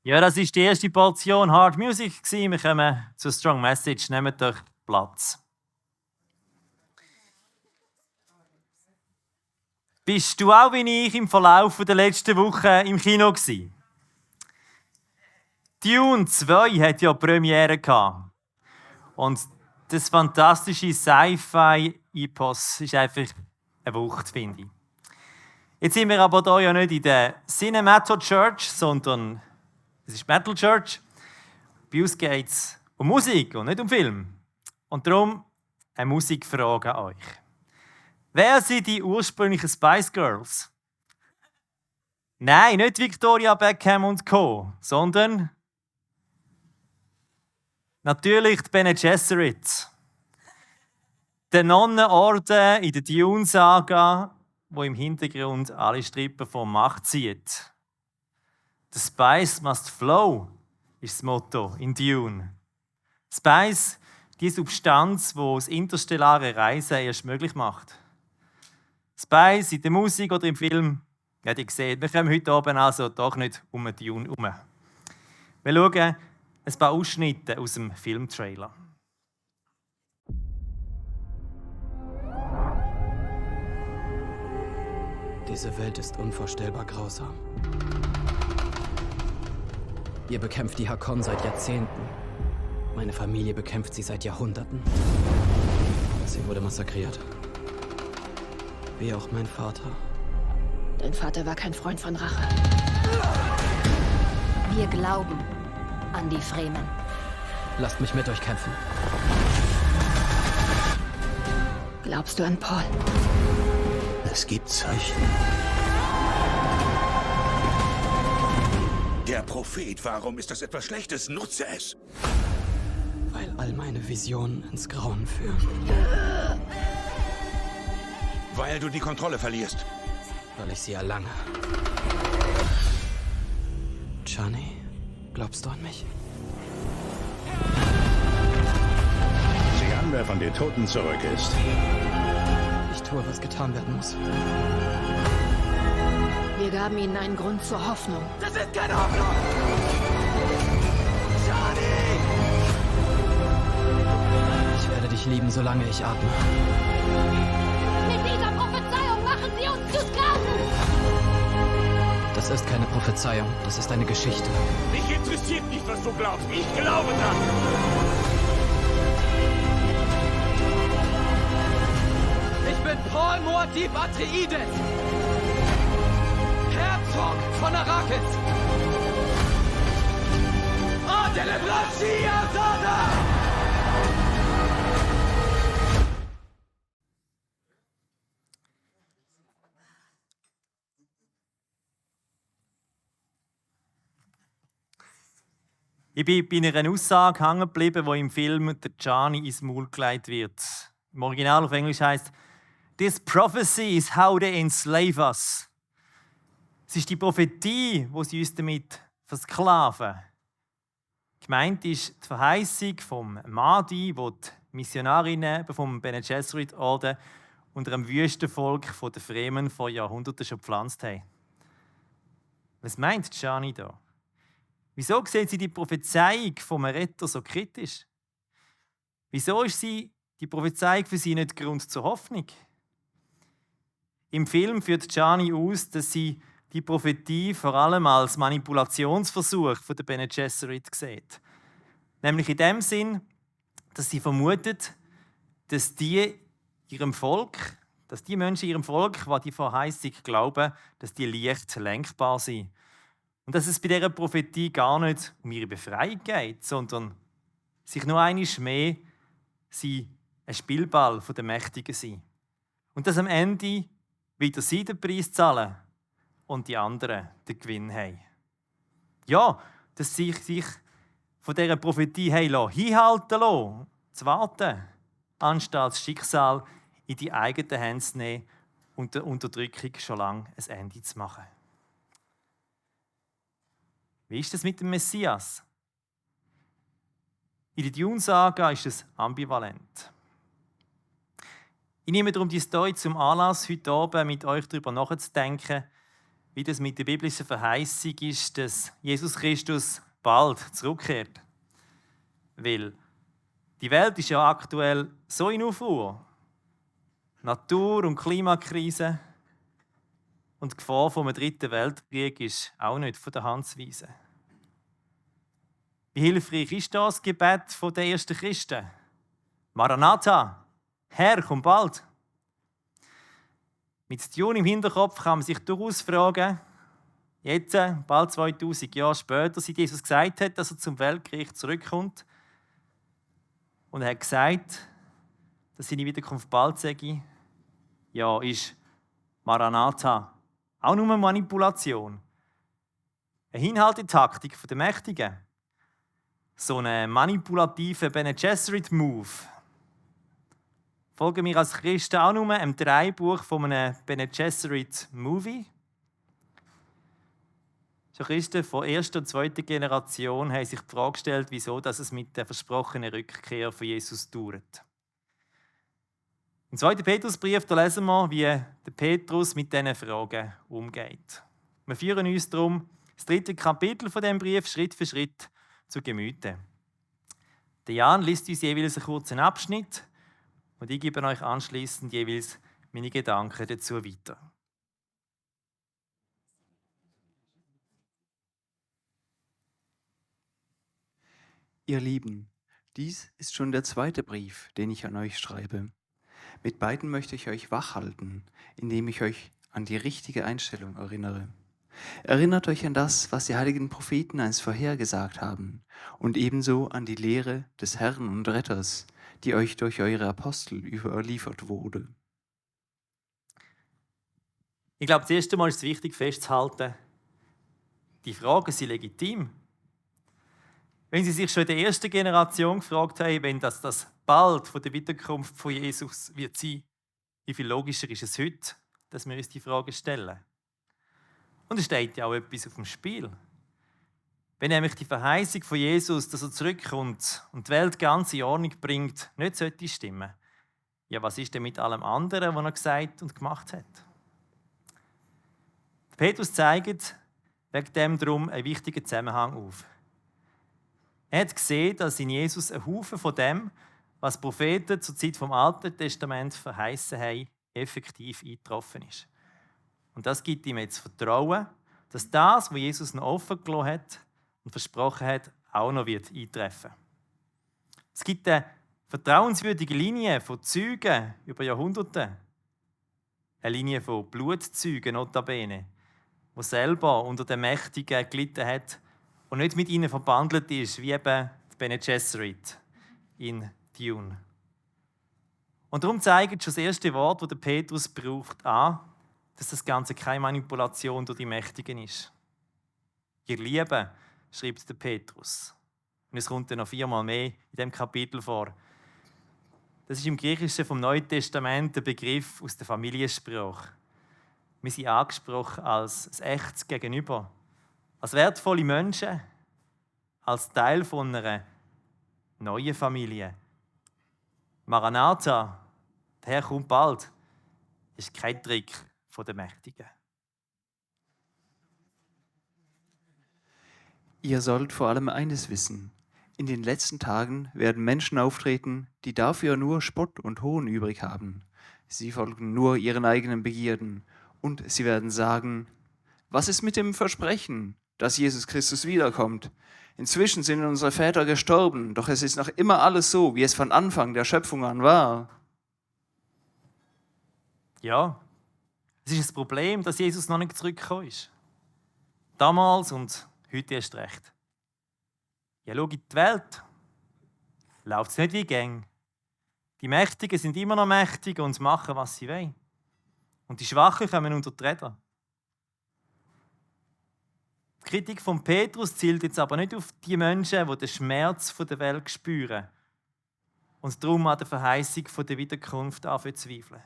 Ja, das war die erste Portion Hard Music. Wir kommen zur Strong Message. Nehmt euch Platz. Bist du auch wie ich im Verlauf der letzten Woche im Kino gewesen? Dune 2 hat ja Premiere gehabt. Und das fantastische Sci-Fi-Epos ist einfach eine Wucht, finde ich. Jetzt sind wir aber hier ja nicht in der Cinemato Church, sondern es ist Metal Church. Bei uns geht es um Musik und nicht um Film. Und darum eine Musikfrage an euch. Wer sind die ursprünglichen Spice Girls? Nein, nicht Victoria Beckham und Co., sondern natürlich die Bene Gesserit. Der Nonnenorden in der Dune-Saga, wo im Hintergrund alle Strippen von Macht zieht. The Spice must flow, ist das Motto in Dune. Spice, die Substanz, die das interstellare Reisen erst möglich macht. Spice in der Musik oder im Film, ja, ihr seht, wir kommen heute Abend also doch nicht um Dune herum. Wir schauen ein paar Ausschnitte aus dem Filmtrailer. Diese Welt ist unvorstellbar grausam. Ihr bekämpft die Hakon seit Jahrzehnten. Meine Familie bekämpft sie seit Jahrhunderten. Sie wurde massakriert. Wie auch mein Vater. Dein Vater war kein Freund von Rache. Wir glauben an die Fremen. Lasst mich mit euch kämpfen. Glaubst du an Paul? Es gibt Zeichen. Der Prophet, warum ist das etwas Schlechtes? Nutze es! Weil all meine Visionen ins Grauen führen. Weil du die Kontrolle verlierst. Weil ich sie erlange. Chani, glaubst du an mich? Sieh an, wer von den Toten zurück ist. Ich tue, was getan werden muss. Wir gaben ihnen einen Grund zur Hoffnung. Das ist keine Hoffnung! Johnny! Ich werde dich lieben, solange ich atme. Mit dieser Prophezeiung machen sie uns zu Sklaven! Das ist keine Prophezeiung, das ist eine Geschichte. Mich interessiert nicht, was du glaubst. Ich glaube daran. Ich bin Paul Muad'Dib Atreides, Herzog von Arrakis. Ich bin bei einer Aussage hängen geblieben, die im Film der Chani ins Maul gelegt wird. Im Original auf Englisch heißt: "This prophecy is how they enslave us." Es ist die Prophetie, wo sie uns damit versklaven. Gemeint ist die Verheißung vom Mahdi, wo die Missionarinnen vom Bene Gesserit Orden unter einem Wüstenvolk von den Fremen vor Jahrhunderten schon gepflanzt haben. Was meint Chani da? Wieso sieht sie die Prophezeiung vom Retter so kritisch? Wieso ist die Prophezeiung für sie nicht Grund zur Hoffnung? Im Film führt Chani aus, dass sie die Prophetie vor allem als Manipulationsversuch von der Bene Gesserit sieht. Nämlich in dem Sinn, dass sie vermutet, dass die Menschen ihrem Volk, die die Verheißung glauben, dass die leicht lenkbar sind. Und dass es bei dieser Prophetie gar nicht um ihre Befreiung geht, sondern sich nur einmal mehr sie ein Spielball der Mächtigen sind. Und dass am Ende wieder sie den Preis zahlen und die anderen den Gewinn haben. Ja, dass sie sich von dieser Prophetie hinhalten lassen, zu warten, anstatt das Schicksal in die eigenen Hände zu nehmen und der Unterdrückung schon lange ein Ende zu machen. Wie ist es mit dem Messias? In der Dune-Saga ist es ambivalent. Ich nehme darum die Story zum Anlass, heute Abend mit euch darüber nachzudenken, wie das mit der biblischen Verheißung ist, dass Jesus Christus bald zurückkehrt. Weil die Welt ist ja aktuell so in Aufruhr. Natur- und Klimakrise und die Gefahr vom dritten Weltkrieg ist auch nicht von der Hand zu weisen. Wie hilfreich ist das Gebet der ersten Christen? Maranatha, Herr, komm bald. Mit Dune im Hinterkopf kann man sich durchaus fragen, jetzt, bald 2000 Jahre später, seit Jesus gesagt hat, dass er zum Weltgericht zurückkommt, und er hat gesagt, dass seine Wiederkunft bald sei, ja, ist Maranatha auch nur eine Manipulation. Eine Hinhaltetaktik der Mächtigen. So einen manipulativen Bene Gesserit-Move. Folgen wir als Christen auch nur einem Drehbuch von einem Bene Gesserit-Movie? Schon Christen von erster und zweiter Generation haben sich die Frage gestellt, wieso dass es mit der versprochenen Rückkehr von Jesus dauert. Im 2. Petrusbrief lesen wir, wie der Petrus mit diesen Fragen umgeht. Wir führen uns darum das 3. Kapitel von diesem Brief Schritt für Schritt zu Gemüte. Der Jan liest uns jeweils einen kurzen Abschnitt und ich gebe euch anschließend jeweils meine Gedanken dazu weiter. Ihr Lieben, dies ist schon der 2. Brief, den ich an euch schreibe. Mit beiden möchte ich euch wachhalten, indem ich euch an die richtige Einstellung erinnere. Erinnert euch an das, was die heiligen Propheten einst vorhergesagt haben, und ebenso an die Lehre des Herrn und Retters, die euch durch eure Apostel überliefert wurde. Ich glaube, das erste Mal ist es wichtig festzuhalten, die Fragen sind legitim. Wenn Sie sich schon in der ersten Generation gefragt haben, wenn das bald von der Wiederkunft von Jesus wird sein, wie viel logischer ist es heute, dass wir uns die Frage stellen? Und es steht ja auch etwas auf dem Spiel. Wenn nämlich die Verheißung von Jesus, dass er zurückkommt und die Welt ganz in Ordnung bringt, nicht sollte stimmen, ja, was ist denn mit allem anderen, was er gesagt und gemacht hat? Petrus zeigt wegen dem darum einen wichtigen Zusammenhang auf. Er hat gesehen, dass in Jesus ein Haufen von dem, was Propheten zur Zeit vom Alten Testament verheißen haben, effektiv eingetroffen ist. Und das gibt ihm jetzt Vertrauen, dass das, was Jesus noch offen gelassen hat und versprochen hat, auch noch wird eintreffen. Es gibt eine vertrauenswürdige Linie von Zeugen über Jahrhunderte. Eine Linie von Blutzeugen, notabene, die selber unter den Mächtigen gelitten hat und nicht mit ihnen verbandelt ist, wie eben die Bene Gesserit in Dune. Und darum zeigt schon das erste Wort, das der Petrus braucht, an, dass das Ganze keine Manipulation durch die Mächtigen ist. Ihr Lieben, schreibt der Petrus. Und es kommt dann noch 4-mal mehr in diesem Kapitel vor. Das ist im Griechischen vom Neuen Testament der Begriff aus der Familiensprache. Wir sind angesprochen als ein echtes Gegenüber, als wertvolle Menschen, als Teil von einer neuen Familie. Maranatha, der Herr kommt bald, ist kein Trick von den Mächtigen. Ihr sollt vor allem eines wissen. In den letzten Tagen werden Menschen auftreten, die dafür nur Spott und Hohn übrig haben. Sie folgen nur ihren eigenen Begierden und sie werden sagen, was ist mit dem Versprechen, dass Jesus Christus wiederkommt? Inzwischen sind unsere Väter gestorben, doch es ist noch immer alles so, wie es von Anfang der Schöpfung an war. Ja, es ist das Problem, dass Jesus noch nicht zurückgekommen ist. Damals und heute erst recht. Ja, schau in die Welt. Läuft es nicht wie Gang. Die Mächtigen sind immer noch mächtig und machen, was sie wollen. Und die Schwachen kommen unter die Räder. Die Kritik von Petrus zielt jetzt aber nicht auf die Menschen, die den Schmerz der Welt spüren und darum an der Verheißung der Wiederkunft zweifeln.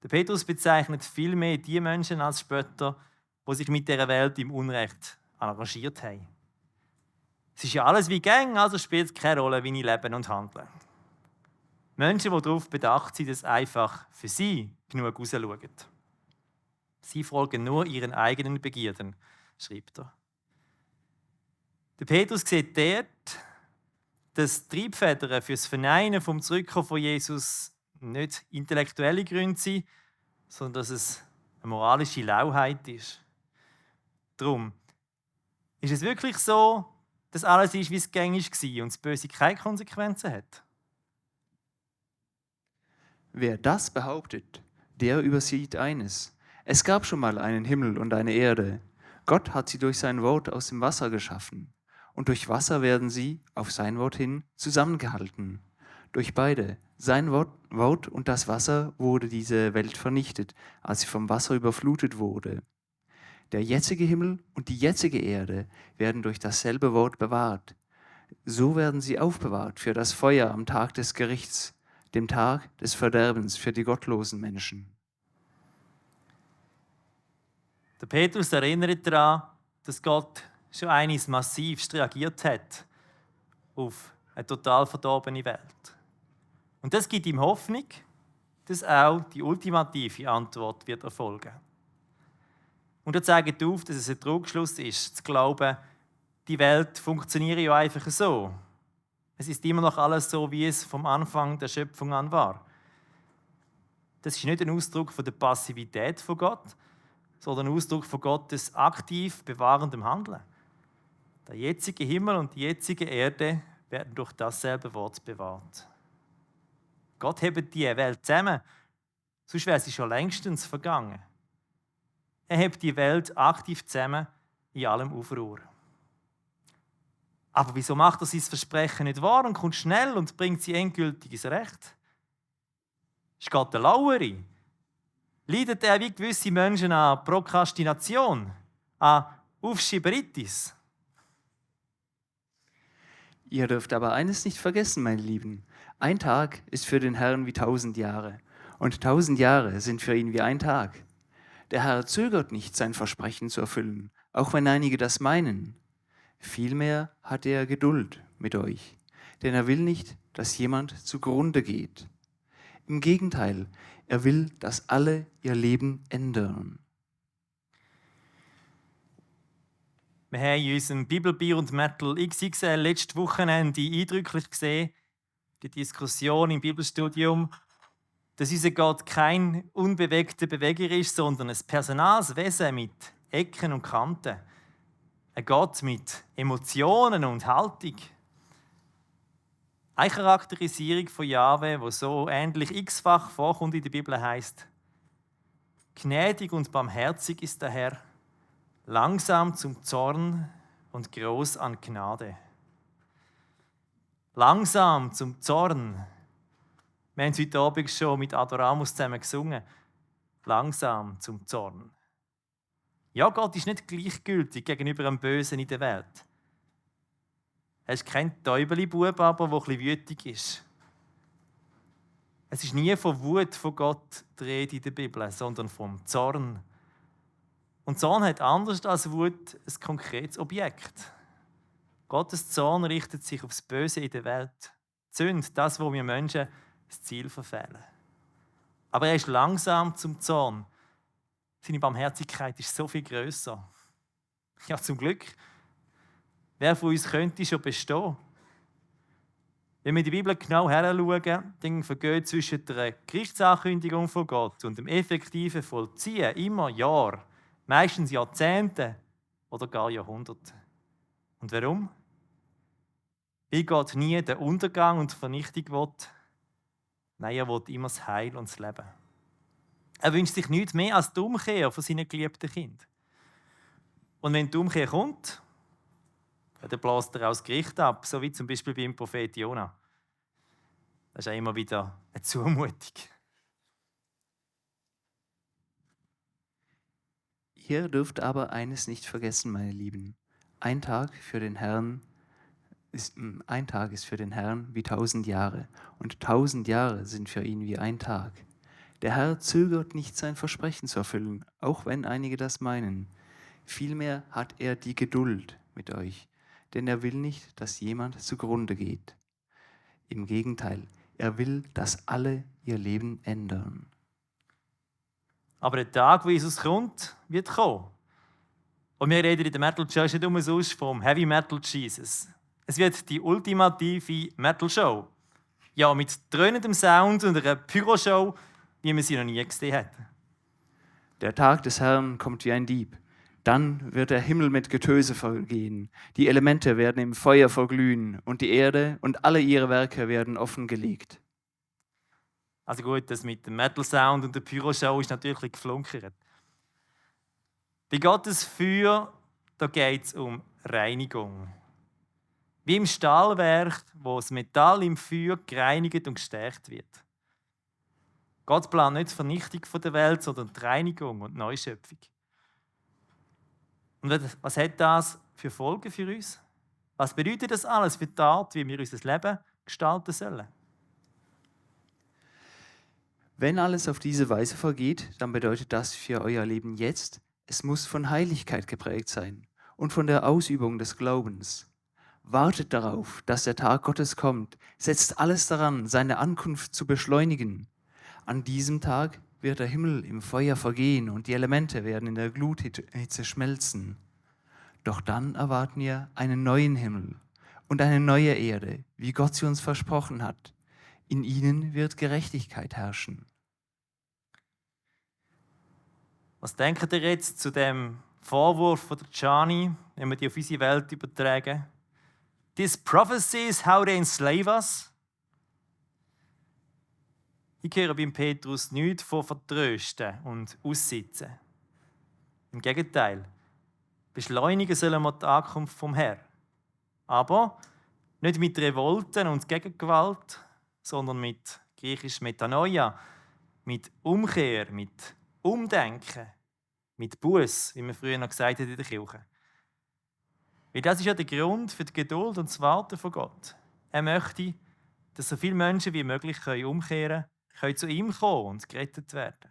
Der Petrus bezeichnet vielmehr die Menschen als Spötter, die sich mit dieser Welt im Unrecht arrangiert haben. Es ist ja alles wie Gang, also spielt es keine Rolle, wie ich lebe und handle. Menschen, die darauf bedacht sind, dass einfach für sie genug rausschauen. Sie folgen nur ihren eigenen Begierden, schreibt er. Der Petrus sieht dort, dass die Triebfedern für das Verneinen vom Zurückkommen von Jesus nicht intellektuelle Gründe sind, sondern dass es eine moralische Lauheit ist. Darum ist es wirklich so, dass alles ist, wie es gängig war und das Böse keine Konsequenzen hat. Wer das behauptet, der übersieht eines. Es gab schon mal einen Himmel und eine Erde. Gott hat sie durch sein Wort aus dem Wasser geschaffen. Und durch Wasser werden sie, auf sein Wort hin, zusammengehalten. Durch beide, sein Wort und das Wasser, wurde diese Welt vernichtet, als sie vom Wasser überflutet wurde. Der jetzige Himmel und die jetzige Erde werden durch dasselbe Wort bewahrt. So werden sie aufbewahrt für das Feuer am Tag des Gerichts, dem Tag des Verderbens für die gottlosen Menschen. Der Petrus erinnert daran, dass Gott schon eines massivst reagiert hat auf eine total verdorbene Welt. Und das gibt ihm Hoffnung, dass auch die ultimative Antwort wird erfolgen. Und er zeigt auf, dass es ein Trugschluss ist, zu glauben, die Welt funktioniere ja einfach so. Es ist immer noch alles so, wie es vom Anfang der Schöpfung an war. Das ist nicht ein Ausdruck von der Passivität von Gott, sondern ein Ausdruck von Gottes aktiv bewahrendem Handeln. Der jetzige Himmel und die jetzige Erde werden durch dasselbe Wort bewahrt. Gott hebt die Welt zusammen, sonst wäre sie schon längstens vergangen. Er hebt die Welt aktiv zusammen in allem Aufruhr. Aber wieso macht er sein Versprechen nicht wahr und kommt schnell und bringt sie endgültig ins Recht? Ist Gott eine Lauere? Leidet er wie gewisse Menschen an Prokrastination, an Aufschieberitis? Ihr dürft aber eines nicht vergessen, meine Lieben. Ein Tag ist für den Herrn wie 1000 Jahre, und 1000 Jahre sind für ihn wie ein Tag. Der Herr zögert nicht, sein Versprechen zu erfüllen, auch wenn einige das meinen. Vielmehr hat er Geduld mit euch, denn er will nicht, dass jemand zugrunde geht. Im Gegenteil, er will, dass alle ihr Leben ändern. Wir haben in unserem Bibelbier und Metal XXL letztes Wochenende eindrücklich gesehen, die Diskussion im Bibelstudium, dass unser Gott kein unbewegter Beweger ist, sondern ein personales Wesen mit Ecken und Kanten. Ein Gott mit Emotionen und Haltung. Eine Charakterisierung von Jahwe, die so ähnlich x-fach vorkommt in der Bibel, heisst: Gnädig und barmherzig ist der Herr, langsam zum Zorn und groß an Gnade. Langsam zum Zorn. Wir haben es heute Abend schon mit Adoramus zusammen gesungen. Langsam zum Zorn. Ja, Gott ist nicht gleichgültig gegenüber dem Bösen in der Welt. Er ist kein Täubeli-Bub, aber der ein bisschen wütig ist. Es ist nie von Wut von Gott die Rede in der Bibel, sondern vom Zorn. Und Zorn hat anders als Wut ein konkretes Objekt. Gottes Zorn richtet sich auf das Böse in der Welt. Die Sünde, das, wo wir Menschen das Ziel verfehlen. Aber er ist langsam zum Zorn. Seine Barmherzigkeit ist so viel grösser. Ja, zum Glück. Wer von uns könnte schon bestehen? Wenn wir in die Bibel genau heranschauen, dann vergeht zwischen der Gerichtsankündigung von Gott und dem effektiven Vollziehen immer Jahre, meistens Jahrzehnte oder gar Jahrhunderte. Und warum? Weil Gott nie den Untergang und die Vernichtung will. Nein, er will immer das Heil und das Leben. Er wünscht sich nichts mehr als die Umkehr von seinen geliebten Kindern. Und wenn die Umkehr kommt, dann bläst er auch das Gericht ab, so wie zum Beispiel beim Prophet Jona. Das ist auch immer wieder eine Zumutung. Ihr dürft aber eines nicht vergessen, meine Lieben. Ein Tag ist für den Herrn wie 1000 Jahre, und 1000 Jahre sind für ihn wie ein Tag. Der Herr zögert nicht, sein Versprechen zu erfüllen, auch wenn einige das meinen. Vielmehr hat er die Geduld mit euch, denn er will nicht, dass jemand zugrunde geht. Im Gegenteil, er will, dass alle ihr Leben ändern. Aber der Tag, wo Jesus kommt, wird kommen. Und wir reden in der Metal Church nicht umsonst vom Heavy Metal Jesus. Es wird die ultimative Metal Show. Ja, mit dröhnendem Sound und einer Pyroshow, wie wir sie noch nie gesehen hätten. Der Tag des Herrn kommt wie ein Dieb. Dann wird der Himmel mit Getöse vergehen, die Elemente werden im Feuer verglühen und die Erde und alle ihre Werke werden offengelegt. Also gut, das mit dem Metal-Sound und der Pyroshow ist natürlich geflunkert. Bei Gottes Feuer geht es um Reinigung. Wie im Stahlwerk, wo das Metall im Feuer gereinigt und gestärkt wird. Gott plant nicht die Vernichtung der Welt, sondern die Reinigung und die Neuschöpfung. Und was hat das für Folgen für uns? Was bedeutet das alles für die Art, wie wir unser Leben gestalten sollen? Wenn alles auf diese Weise vergeht, dann bedeutet das für euer Leben jetzt, es muss von Heiligkeit geprägt sein und von der Ausübung des Glaubens. Wartet darauf, dass der Tag Gottes kommt, setzt alles daran, seine Ankunft zu beschleunigen. An diesem Tag wird der Himmel im Feuer vergehen und die Elemente werden in der Gluthitze schmelzen. Doch dann erwarten wir einen neuen Himmel und eine neue Erde, wie Gott sie uns versprochen hat. In ihnen wird Gerechtigkeit herrschen. Was denkt ihr jetzt zu dem Vorwurf von der Gianni, wenn wir die auf unsere Welt übertragen? This prophecy is how they enslave us. Ich höre beim Petrus nichts von Vertrösten und Aussitzen. Im Gegenteil, beschleunigen sollen wir die Ankunft vom Herrn. Aber nicht mit Revolten und Gegengewalt, sondern mit griechisch Metanoia, mit Umkehr, mit Umdenken, mit Buß, wie man früher noch gesagt hat in der Kirche. Weil das ist ja der Grund für die Geduld und das Warten von Gott. Er möchte, dass so viele Menschen wie möglich umkehren können zu ihm kommen und gerettet werden.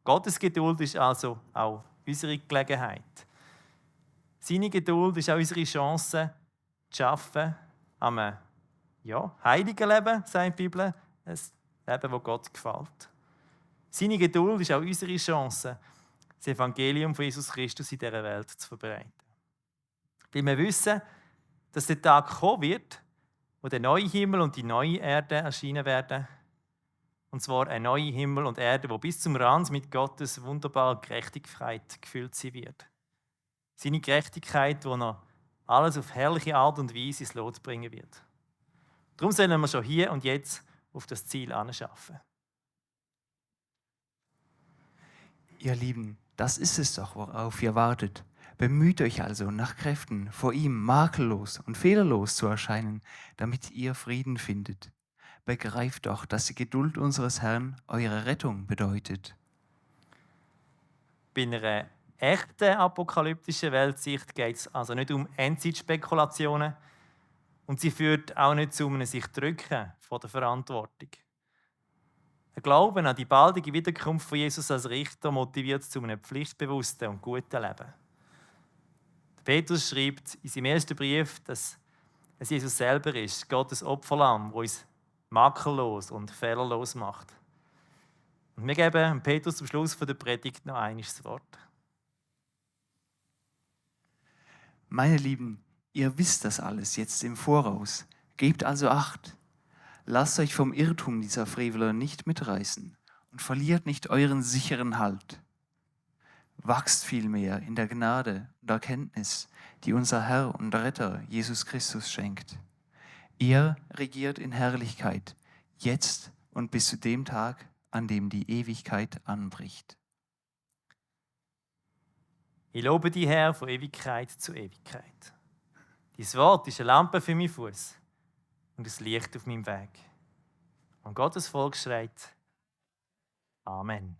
Gottes Geduld ist also auch unsere Gelegenheit. Seine Geduld ist auch unsere Chance, zu arbeiten an einem heiligen Leben, sagt die Bibel, ein Leben, das Gott gefällt. Seine Geduld ist auch unsere Chance, das Evangelium von Jesus Christus in dieser Welt zu verbreiten. Weil wir wissen, dass der Tag kommen wird, wo der neue Himmel und die neue Erde erscheinen werden. Und zwar ein neuer Himmel und Erde, wo bis zum Rand mit Gottes wunderbarer Gerechtigkeit gefüllt sein wird. Seine Gerechtigkeit, wo er alles auf herrliche Art und Weise ins Lot bringen wird. Darum sollen wir schon hier und jetzt auf das Ziel anschaffen. Ihr Lieben, das ist es doch, worauf ihr wartet. Bemüht euch also nach Kräften, vor ihm makellos und fehlerlos zu erscheinen, damit ihr Frieden findet. Begreift doch, dass die Geduld unseres Herrn eure Rettung bedeutet. Bei einer echten apokalyptischen Weltsicht geht es also nicht um Endzeitspekulationen und sie führt auch nicht zu einem sich drücken vor der Verantwortung. Der Glauben an die baldige Wiederkunft von Jesus als Richter motiviert zu einem pflichtbewussten und guten Leben. Petrus schreibt in seinem ersten Brief, dass es Jesus selber ist, Gottes Opferlamm, das uns makellos und fehlerlos macht. Und wir geben Petrus zum Schluss der Predigt noch einmal das Wort. Meine Lieben, ihr wisst das alles jetzt im Voraus. Gebt also Acht. Lasst euch vom Irrtum dieser Freveler nicht mitreißen und verliert nicht euren sicheren Halt. Wachst vielmehr in der Gnade und Erkenntnis, die unser Herr und Retter Jesus Christus schenkt. Er regiert in Herrlichkeit, jetzt und bis zu dem Tag, an dem die Ewigkeit anbricht. Ich lobe dich, Herr, von Ewigkeit zu Ewigkeit. Dein Wort ist eine Lampe für meinen Fuß und ein Licht auf meinem Weg. Und Gottes Volk schreit: Amen.